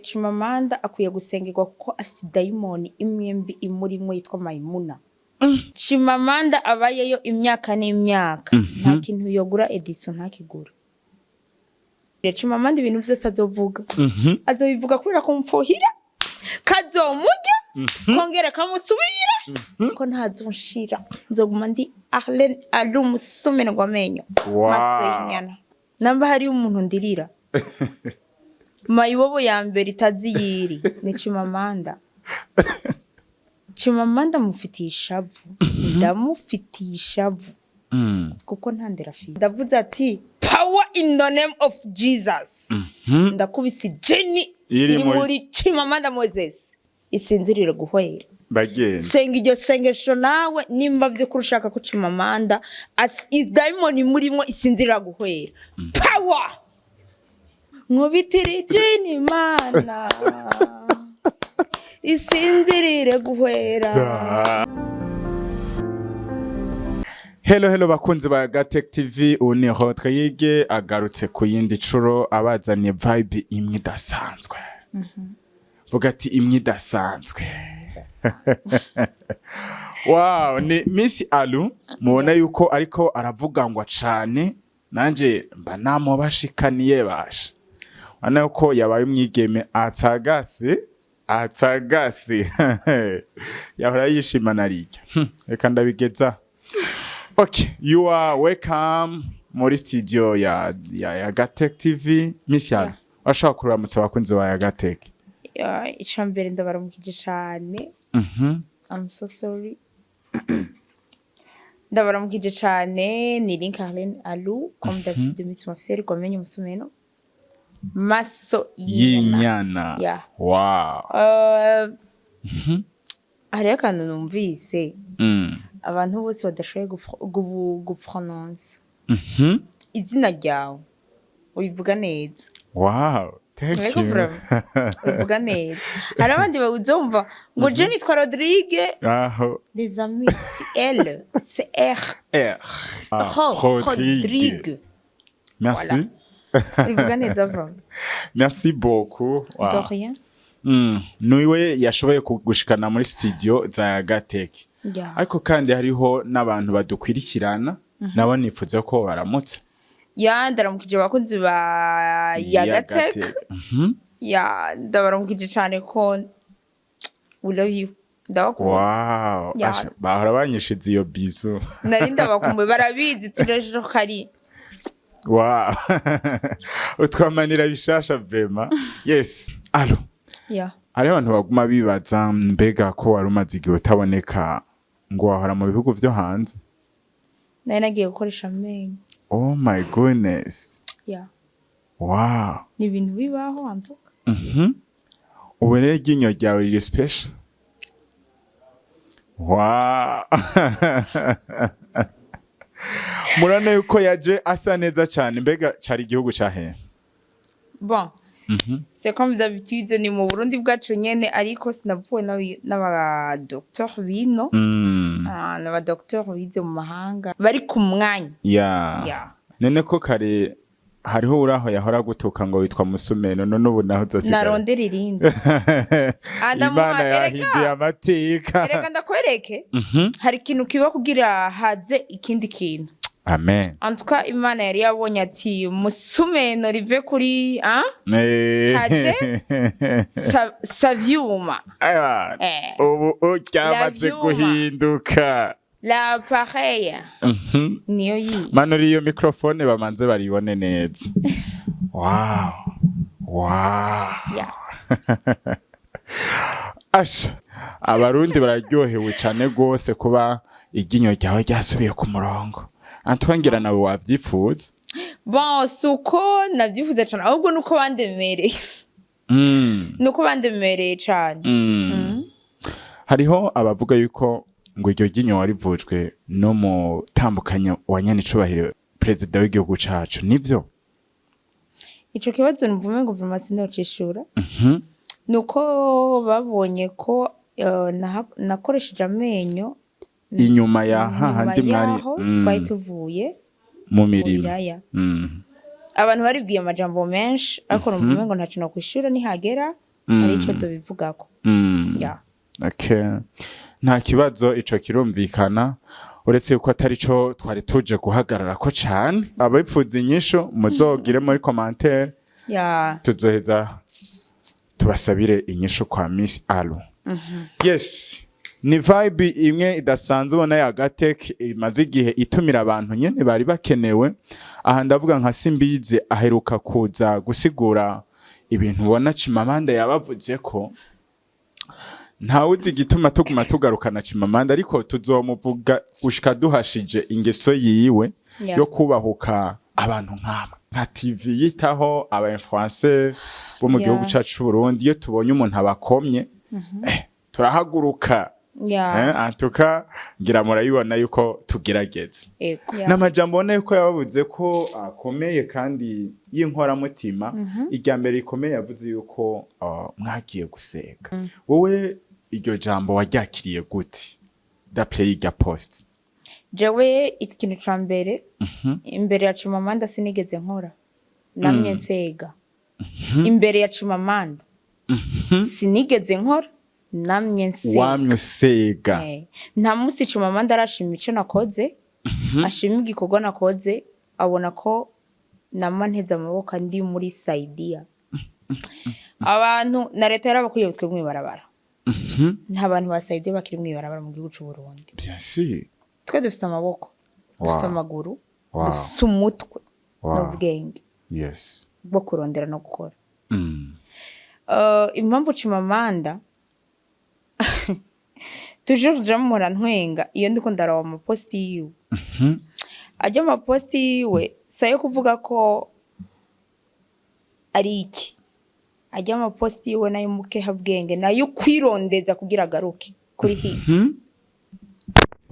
Chimamanda akwiye gusengerwa kuko afise dayimoni imwe mbi imurimwo yitwa Maimuna. Chimamanda abayeyo imyaka n'imyaka, nta kintu yogura Edison ntakigura. Chimamanda ibintu vyose azovuga, azobivuga kubera kumfuhira, kazomurya kongera kamusubira, ko ntazonshira, nzoguma ndi Arlene ari umusumeno gw'amenyo. Maso y'inyana, namba hariyo umuntu ndirira mayibobo ya mbere itazi yiri ni Chimamanda. Chimamanda mufitiye ishavu, ndamufitiye ishavu kuko nta ndera afite. Ndavuze ati: "Power in the name of Jesus." Ndakubise ijeni iri iri muri Chimamanda Moses, isinzirire guhwera. Bagenda. Senga iryo sengesho nawe nimba vy'ukuri ushaka ko Chimamanda idayimoni murimwo isinzirira guhwera. Power, nkubitira ijini Mana, isinzirire guhwera. Hello, hello bakunzi ba Gatech TV, ubu ni Rodrigue agarutse ku yindi curo abazaniye vibe imwe idasanzwe. Vuga ati imwe idasanzwe. Wow, ni Miss Alu, mubona yuko ariko aravuga ngo cane, nanje mba namubashikaniye basha. Urabona yuko yabaye umwigeme atagase atagase, yahora yishima narirya. Reka ndabigeza. Okay, you are welcome muri studio ya Gatech TV. Miss Alu, washaka kuramutsa abakunzi ba Gatech? Ya, ica mbere ndabaramukije cane. I'm so sorry. Ndabaramukije cane, ni Link Arlene Alu, comme d'habitude, Miss Mafiseri Gwamenye Umusumeno Maso y'inyana. Y'inyana. Yeah. Hariho akantu numvise abantu bose badashoboye guprononsa izina ryawe, ubivuga neza. Wow, thank Ariko you. vraiment, ubivuga neza. Hari abandi bawuzumva ngo je nitwa Rodrigue. Aho. Les amis, c'est L, c'est R. R. Ah, Rodrigue. Rodrigue. Merci. Ubivuga neza vraiment. Merci beaucoup. Wow. De rien. Niwe yashoboye kugushikana muri studio za Gatech. Ariko kandi hariho n'abantu badukwirikirana, nabo nifuza ko baramutse. Ya, ndaramukije abakunzi ba Yagatech. Ya, ndabaramukije cyane ko we love you, ndabakunda. Wow. Ya. Asha, bahora banyishiza iyo bizu. Nari ndabakumbuye, barabizi, turejo kari. Wow. Utwamanira bishasha vraiment. Yes. Allo. Ya. Hariho abantu baguma bibaza mbega ko wari umaze igihe utaboneka, ngo wahora mu bihugu vyo hanze. Nari nagiye gukoresha amenyo. Oh my goodness. Ya. Wow. Ni ibintu bibaho antuka. Ubu rero iryinyo ryawe riri special. Wow. Murabona yuko yaje asa neza cyane. Mbega cari igihugu ca hehe? Bon, c'est comme d'habitude, ni mu Burundi bwacu nyene, ariko sinavuwe n'aba docteur bino. Ah, n'aba docteur bize mu mahanga bari ku mwanya. Ya. None ko kare hariho uraho yahora gutuka ngo witwa Musumeno, none ubu naho uzosigara? Narondera irindi. Ah, Imana yahinduye amateka. Erega ndakwereke, hari ikintu kiba kugira haze ikindi kintu. Amen. En tout cas, Imana yari yabonye ati musumeno rive kuri, ah? Haze savyuma. Aya, ubu ryamaze Lavyuma. guhinduka. La pareille niyo yiyi. Manura iyo microphone bamanze baribone neza. Wow. Ya. Asha, Abarundi bararyohewe cane gose kuba iryinyo ryawe ryasubiye ku murongo. Antoine, ngira nawe wavyipfuza. Bon, si uko navyifuza cane, ahubwo nuko bandemereye. Nuko bandemereye cane. Hariho abavuga yuko ngo iryo ryinyo warivujwe no mutambukanyi wa nyenicubahiro perezida w'igihugu cacu, nivyo? Ico kibazo numva ngo vraiment sinocishura. Nuko babonye ko nakoresheje amenyo inyuma ya hahandi nyuma mwari yaho twari tuvuye mu mu mirima. biraya. Abantu baribwiye amajambo menshi, ariko numva umengo ntaco nokwishura nihagera. Hari ico zobivugako. Ya. Okay. Nta kibazo, ico kirumvikana, uretse yuko atari co twari tuje guhagarara ko cane. Abipfuza inyishu muzogire muri commentaire, tuzoheza tubasabire inyishu kwa Miss Alu. Yes, ni vibe imwe idasanzwe ubona ya Gatek imaze igihe itumira abantu nyene bari bakenewe. Aha ndavuga nka Simbize aheruka kuza gusigura ibintu ubona Chimamanda yabavuze ko ntawuzi igituma tuguma tugarukana Chimamanda, ariko tuzomuvuga gushika duhashije ingeso yiwe yo kubahuka abantu nk'amwe nka TV yitaho aba influencer bo mu gihugu cacu c'u Burundi. Iyo tubonye umuntu abakomye, turahaguruka. Antuka ngira murabibona yuko tugerageza. N'amajambo ubona yuko yabavuze ko akomeye kandi y'inkoramutima. Irya mbere rikomeye yavuze yuko mwagiye gusega. Wowe iryo jambo waryakiriye gute d'après y'irya post? Jewe ikintu ca mbere, imbere ya Chimamanda sinigeze nkora namye nsega. Imbere ya Chimamanda sinigeze nkora namye nsega. Wamye usega. Nta munsi Chimamanda arashima ico nakoze, ashima igikorwa nakoze. Abona ko nama nteze amaboko ndi muri saidiya abantu na leta yarabakuye twe mw'ibarabara. Nta bantu ba saidiya bakiri mw'ibarabara mu gihugu c'u Burundi. Bien sûr. Twe dufise amaboko, dufise amaguru, dufise umutwe n'ubwenge bwo kurondera no gukora. Impamvu Chimamanda toujours ja mpora ntwenga iyo ndiko ndaraba amaposti yiwe, ajya amaposti yiwe si ayo kuvuga ko ari iki, ajya amaposti yiwe nayo mukehabwenge, nayo kwirondeza kugira agaruke kuri hits.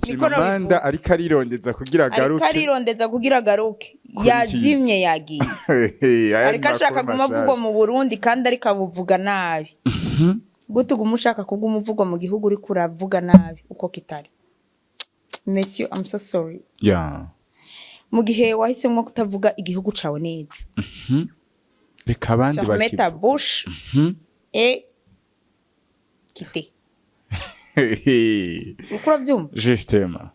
Niko Chimamanda nabivuga. ariko arirondeza kugira ariko agaruke arirondeza kugira agaruke. Kuri Yazimye, yagiye. Aya ni Ariko ashaka makuru guma avugwa mashasha. mu Burundi kandi ariko abuvuga nabi. Gute uguma ushaka kuguma uvugwa mu gihugu uriko uravuga nabi uko kitari? Monsieur, I'm so sorry. Mu gihe wahisemwo kutavuga igihugu cawe neza, Reka abandi ferme ta bakivuga. bouche et quitte. Uriko uravyumva? Justement,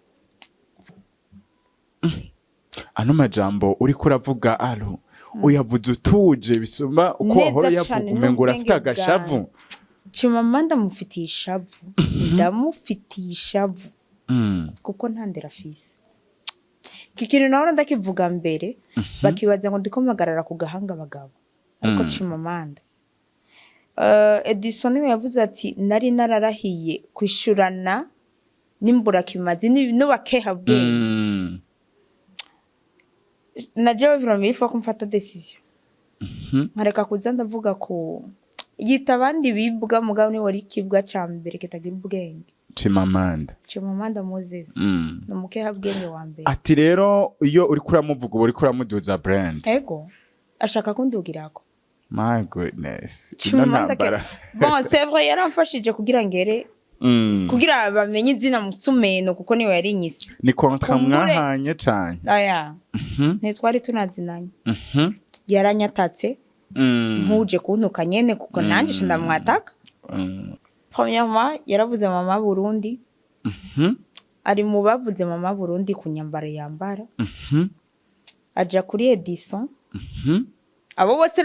ano majambo uriko uravuga alo uyavuze utuje bisumba uko Neza wahora uyavuga, cane, umengo urafite n'ubwenge. agashavu. Chimamanda mufitiye ishavu, ndamufitiye ishavu kuko nta ndero afise. Iki kintu nahora ndakivuga mbere bakibaza ngo ndiko mpagarara ku gahanga abagabo, ariko Chimamanda, Edison niwe yavuze ati nari nararahiye kwishurana n'imburakimazi n'ubakeha bwenge. Na jewe vraiment il faut ko mfata décision nkareka kuza ndavuga ko yita abandi bibwa, mugabo niwe wari ikibwa ca mbere kitagira ubwenge. Chimamanda. Chimamanda Moses ni umukeha bwenge wa mbere. Ati rero iyo uriko uramuvuga uba uriko uramuduza brand. Ego, ashaka kundugirako. My goodness, ino Chimamanda ntambara. Bon, c'est vrai, yaramfashije kugira ngere kugira bamenye izina Musumeno kuko niwe yari inyise. Ni contrat Kumbure. mwahanye cane? Aya, ntitwari tunazinanye. Yaranyatatse nkuje kuntuka nyene kuko nanje mm. ndamwataka. Premièrement, yaravuze mama Burundi. Ari mu bavuze mama Burundi ku nyambaro yambara. Aja kuri Edison. Abo bose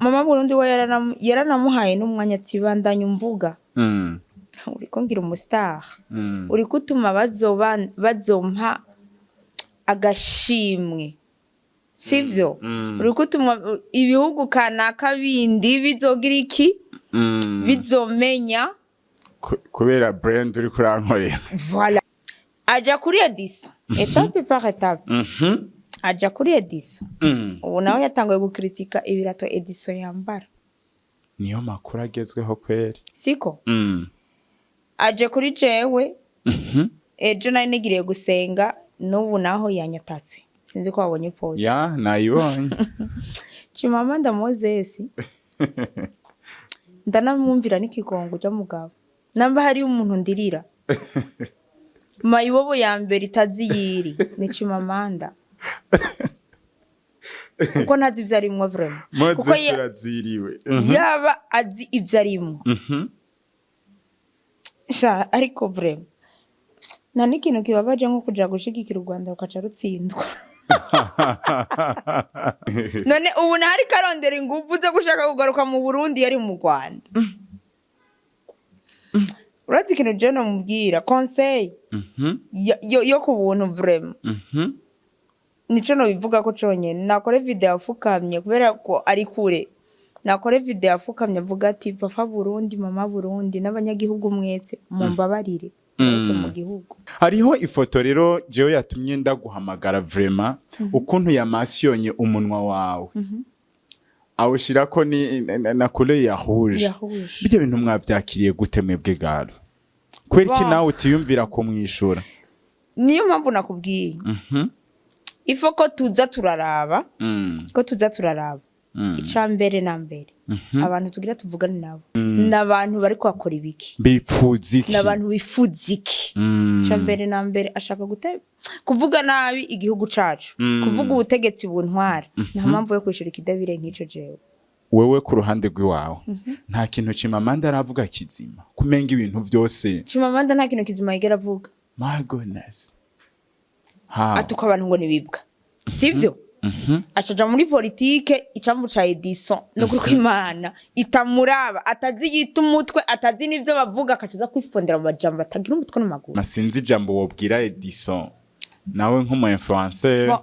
mama Burundi we yaranamuhaye n'umwanya ati bandanya umvuga, uriko ngira umustar, uriko utuma bazompa agashimwe, sivyo? Uriko utuma ibihugu kanaka bindi bizogira iki, bizomenya. Kubera brand uriko urankorera. Voilà, aja kuri Edison étape par étape. Aja kuri Edison. Ubu nawe yatanguye gukritika ibirato Edison yambara. Niyo makuru agezweho kweri. Siko aje kuri jewe. Ejo nari nigiriye gusenga, n'ubu naho yanyatatse, sinzi ko wabonye post. Ya, nayibonye. Chimamanda Moses ndanamwumvira n'ikigongo ujya mugabo, namba hariyo umuntu ndirira mayibobo ya mbere itazi yiri ni Chimamanda. Kuko ntazi ivyo arimwo vraiment. Kuko Moses uraziriwe. Yaba azi ivyo arimwo. Sha, ariko vraiment nta n'ikintu kibabaje nko kuja gushigikira u Rwanda rukaca rutsindwa. None ubu ntari karondera ingufu zo gushaka kugaruka mu Burundi, yari mu Rwanda. Urazi ikintu je nomubwira, conseil yo ku buntu vraiment, nico nobivuga ko conyene: nakore video afukamye, kubera ko ari kure, nakore video afukamye avuga ati: "Papa Burundi, mama Burundi n'abanyagihugu mwese, mumbabarire ngaruke mu gihugu." Hariho ifoto rero jewe yatumye ndaguhamagara vraiment, ukuntu yamasiyonye umunwa wawe awushirako ni na couleur ya rouge. Ya rouge. Ibyo bintu mwavyakiriye gute mwebwe garo? Kubera iki Bon. nawe utiyumvira kumwishura? Niyo mpamvu nakubwiye, ifo ko tuza turaraba, ko tuza turaraba. Ica mbere na mbere, abantu tugira tuvugane nabo ni abantu bariko bakora ibiki? Bipfuza iki? Ni abantu bifuza iki? Ica mbere na mbere, ashaka kuvuga nabi igihugu cacu, kuvuga ubutegetsi buntwara, nta mpamvu yo kwishura ikidabire nk'ico jewe. Wewe ku ruhande rw'iwawe, nta kintu Chimamanda aravuga kizima, kumenga ibintu byose? Chimamanda nta kintu kizima yigera avuga. My goodness, how? Atuka abantu ngo nibibwa, sivyo? Acaja muri politike icambu ca Edison no kuri kw'Imana itamuraba, atazi yita umutwe, atazi n'ivyo bavuga, akacaza kwifondera mu majambo atagira umutwe n'amaguru. Masinzi ijambo wobwira Edison nawe nk'umu influencer. Bon,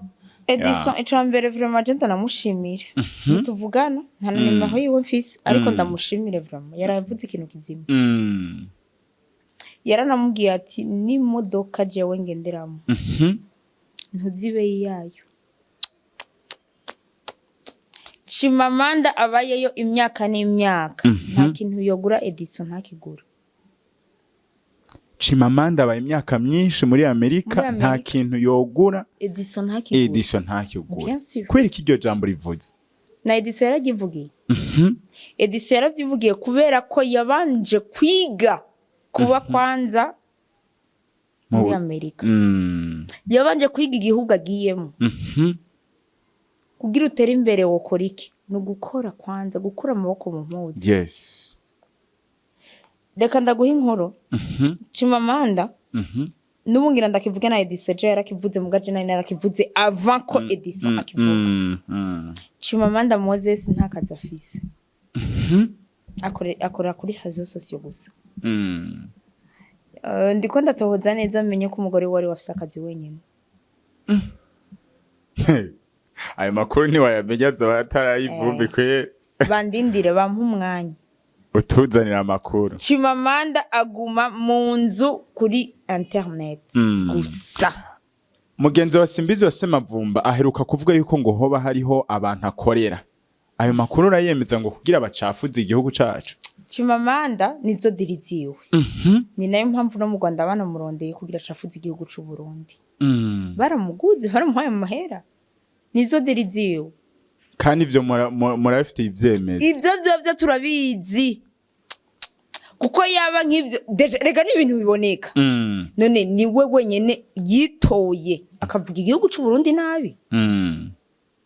Edison, ica mbere vraiment je ndanamushimira. Ntituvugana, nta na nimero yiwe mfise, ariko ndamushimire vraiment, yaravuze ikintu kizima. Yaranamubwiye ati: "N'imodoka jewe ngenderamo ntuzibe yayo." Chimamanda abayeyo imyaka n'imyaka, nta kintu yogura Edison ntakigura. Chimamanda abaye imyaka myinshi muri Amerika, Muri nta Amerika. kintu yogura Edison ntakigura. Edison ntakigura. Bien sûr. Kubera iki iryo jambo rivuze? Na Edison yararyivugiye. Edison yaravyivugiye kubera ko yabanje kwiga kuba kwanza muri Amerika. Yabanje kwiga igihugu agiyemo. Kugira utere imbere wokora iki? Ni ugukora kwanza, gukura amaboko mu mpuzu. Reka ndaguha inkuru. Chimamanda, n'ubu ngira ndakivuge, na Edison ejo yarakivuze, muga je nari narakivuze avant ko Edison akivuga. Chimamanda Moses nta kazi afise. Akorera kuri réseaux sociaux gusa. Ndiko ndatohoza neza menye ko umugore wari wafise akazi wenyene. Ayo makuru ntiwayamenya, azoba atarayivumbi kwe. Bandindire, bampe umwanya. Utuzanira amakuru. Chimamanda aguma mu nzu kuri internet gusa. Mugenzi wa Simbizi wa Semavumba aheruka kuvuga yuko ngo hoba hariho abantu akorera. Ayo makuru urayemeza, ngo kugira bacafuze igihugu cacu? Chimamanda nizo diri ziwe, ni nayo mpamvu no mu Rwanda banamurondeye kugira acafuze igihugu c'u Burundi. Baramuguze, baramuhaye amahera, nizo diri ziwe. Kandi ivyo murabifitiye ivyemezo? Ivyo vyovyo turabizi, kuko yaba nk'ivyo déjà rega ni ibintu biboneka. None ni we wenyene yitoye akavuga igihugu c'u Burundi nabi?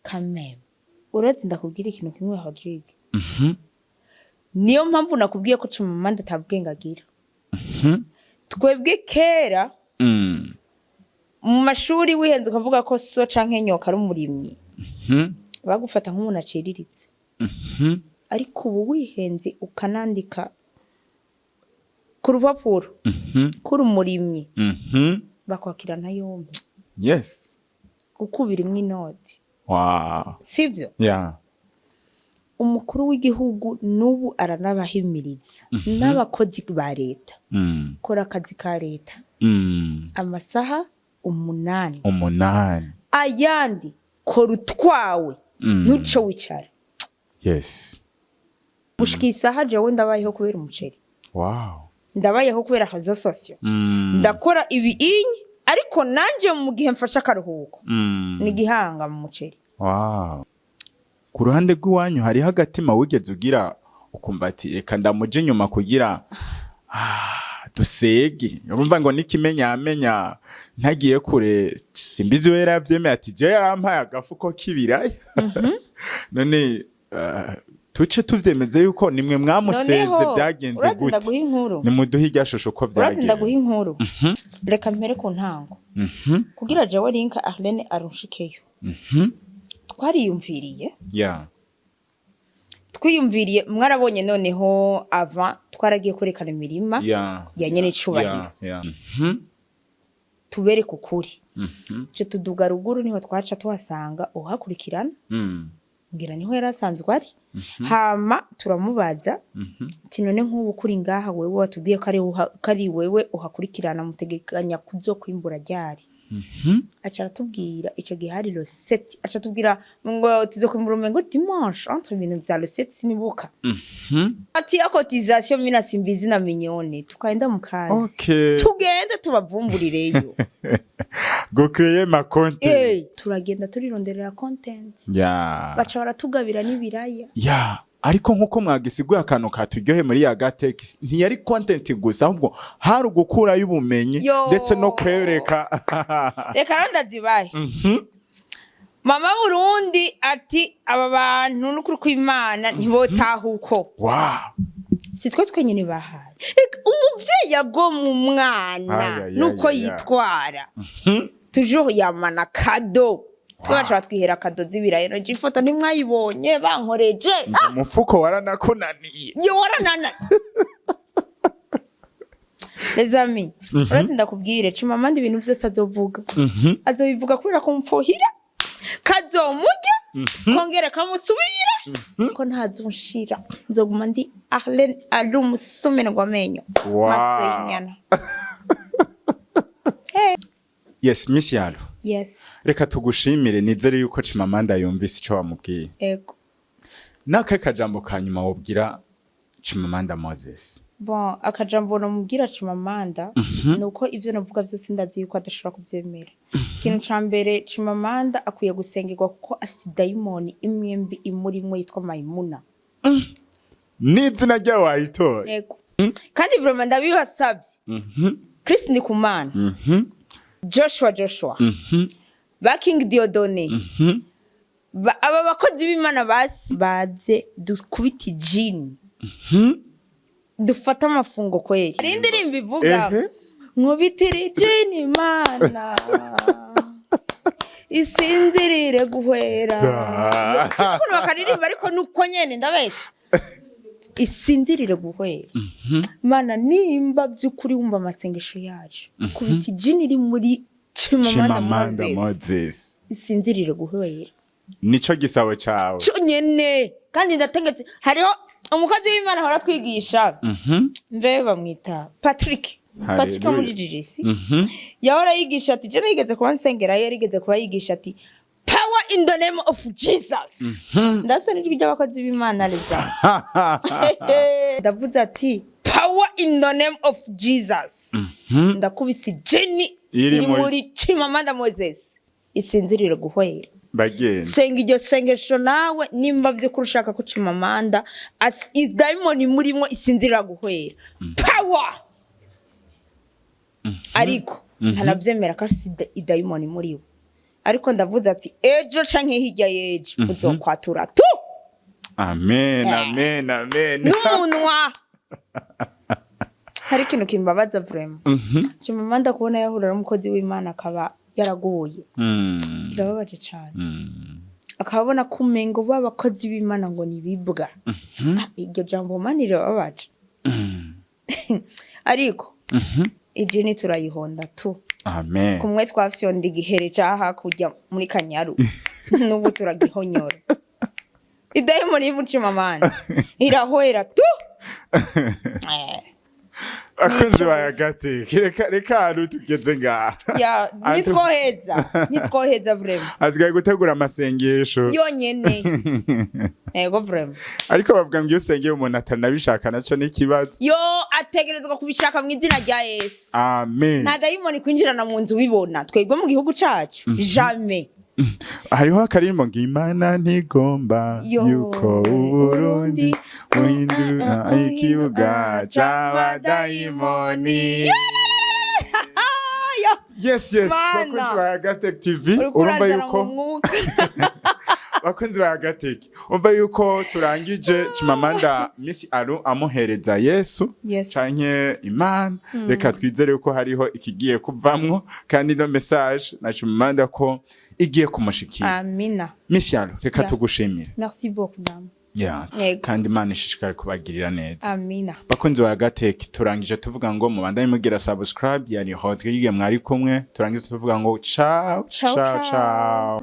Kameme, uretse ndakubwira ikintu kimwe, Rodrigue. Niyo mpamvu nakubwiye ko Chimamanda atabwenge agira. Twebwe kera mu mashuri, wihenze ukavuga ko so canke nyoka ari umurimyi, bagufata nk'umuntu aciriritse. Ariko ubu wihenze ukanandika ku rupapuro ko uri umurimyi, bakwakirana yompi. Kuko ubirimwo inoti. Sivyo? Yeah. Umukuru w'igihugu n'ubu aranabahimiriza n'abakozi ba leta: kora akazi ka leta amasaha 8, 8, ayandi kora utwawe, ntuce wicara. Gushika isaha jewe ndabayeho kubera umuceri, ndabayeho kubera réseaux sociaux. Ndakora ibi inyi, ariko nanje mu gihe mfashe akaruhuko ni gihanga mu muceri. Wow. Ku ruhande rw'iwanyu hariho agatima wigeze ugira ukumva ati: "Reka ndamuje inyuma kugira Dusege urumva ngo n'ikimenyamenya ntagiye kure, Simbizi we yaravyemeye ati je yarampaye agafuko k'ibiraya. None tuce tuvyemeze yuko nimwe mwamusenze? Noneho, Byagenze urazi gute? Ndaguha inkuru. Nimuduhe irya shusho uko Urazi, ndaguha byagenze. inkuru. Reka mpere ku ntango. Kugira jewe Linka Arlene arushikeyo, twariyumviriye, twiyumviriye, mwarabonye noneho ava twaragiye kwerekana imirima ya nyene icubahiro. Tubereke ukuri. Ce tuduga ruguru, niho twaca tuhasanga uhakurikirana. Ngira niho yari asanzwe ari. Hama turamubaza ati: "None nk'ubu kuri ngaha, wewe watubwiye ko ari wewe uhakurikirana, mutegekanya kuzokwimbura ryari?" Aca aratubwira, ico gihe hari le 7, aca atubwira ngo tuzokwimbura umengo dimanche, entre ibintu vya le 7, sinibuka. Ati ya cotisation mina Simbizi na Mignone tukaenda mu kazi, tugende tubavumburireyo. Go créer ma compte. Turagenda turironderera content, baca baratugabira n'ibiraya. Ya, ariko nkuko mwagisiguye, akantu katuryohe muri ya gateki ntiyari content gusa, ahubwo hari ugukurayo ubumenyi Yo. ndetse no kwereka. Reka rero ndazibahe. Mama Burundi ati: "Aba bantu n'ukuri kw'Imana ntibotaha uko." Si twe twenyine bahaye. Reka, umuvyeyi yagomwa umwana Ay, ay, ay, nuko ay, ay. yitwara toujours yamana cadeau. Twe baca batwihera cadeau z'ibirayi. Noje ifoto ntimwayibonye bankoreje? Ah! Umufuko waranakunaniye. Yo, waranana. Les amis, urazi, ndakubwire, Chimamanda ibintu vyose azovuga, azobivuga kubera ko mfuhira kazomurya, kongera kamusubira ko ntazonshira. Nzoguma ndi Arlene ari umusumeno gw'amenyo, maso y'inyana. Yes, Miss Yalo. Yes. Reka tugushimire. Nizere yuko Chimamanda yumvise ico wamubwiye. Ego. N'akahe kajambo ka nyuma wobwira Chimamanda Moses? Bon, akajambo nomubwira Chimamanda ni uko ivyo navuga vyose ndazi yuko adashobora kuvyemera. Ikintu ca mbere, Chimamanda akwiye gusengerwa kuko afise dayimoni imwe mbi imurimwo yitwa Maimuna. N'izina ryawe wayitoye. Yego, kandi vraiment ndabibasavye, Chris Ndikumana, Joshua Joshua, ba King Diodone, aba bakozi b'Imana basi baze dukubita ijini, dufate amafungo kweri. Hari indirimbo ivuga: "Nkubitira ijini Imana isinzirire guhwera." Sinzi ukuntu bakaririmba, ariko nuko nyene ndabesha: isinzirire guhwera. Mana, nimba by'ukuri wumva amasengesho yacu, kubita ijini iri muri Chimamanda Chimamanda Moses, Moses, isinzirire guhwera. Nico gisabo cawe? Cyonyene. Kandi ndategetse, hariho umukozi w'Imana ahora atwigisha, mbe bamwita Patrick, Patrick wo muri Jirisi, yahora yigisha ati, je nigeze kuba nsengerayo, yarigeze kuba yigisha ati: "Power in the name of Jesus." Ndasa n'ijwi ry'abakozi b'Imana reza. Ndavuze ati: "Power in the name of Jesus." Ndakubise ijini iri iri muri Chimamanda Moses, isinzirire guhwera. Bagenzi, Senga iryo sengesho nawe nimba vy'ukuri ushaka ko Chimamanda idayimoni murimwo isinzirira guhwera. Power! Ariko ntanavyemera ko afise idayimoni muri we. Ariko ndavuze ati ejo canke hirya y'ejo uzokwatura tu. Amen. Eh. Amen, amen. N'umunwa. Hari ikintu kimbabaza vraiment, Chimamanda kubona yahura n'umukozi w'Imana akaba yaraguye, kirababaje cane. Akabona ko umengo b'abakozi b'Imana ngo ni bibwa. Ah, iryo jambo mani rirababaje, ariko ijini turayihonda tu. Amen. Kumwe twafyonda igihere ca hakurya muri Kanyaru, n'ubu turagihonyora. Idayimoni y'umucimamana irahwera tu. Abakozi Nico ba gusa. Yagateke, reka reka, ahantu tugeze ngaha. Ya, nitwoheza, nitwoheza vraiment. Asigaye gutegura amasengesho yonyene. Ego, vraiment. Ariko bavuga ngo iyo usengeye umuntu atanabishaka, naco n'ikibazo. Yo, ategerezwa kubishaka mu izina rya Yesu. Amen. Nta dayimoni kwinjirana mu nzu ubibona. Twebwe mu gihugu cacu, jamais. Hariho akaririmbo ngo Imana ntigomba Yo, yuko Uburundi buhindura ikibuga c'abadayimoni. Yo. Yes. Mana. Bakunzi ba Gatech TV, Uriko urumva uranzana yuko mu mwuka. Bakunzi ba Gatech, umva yuko turangije Chimamanda Miss Alu amuhereza Yesu canke Imana. Reka twizere yuko hariho ikigiye kuvamwo, kandi no message na Chimamanda ko igiye kumushikira. Amina. Miss Alu, reka tugushimire. Merci beaucoup, dame. Yego. Kandi Imana ishishikare kubagirira neza. Amina. Bakunzi ba Gatech, turangije tuvuga ngo mubandanye mugira subscribe. Yani Rodrigue mwari kumwe, turangize tuvuga ngo ciao. Ciao, ciao. Ciao. Ciao.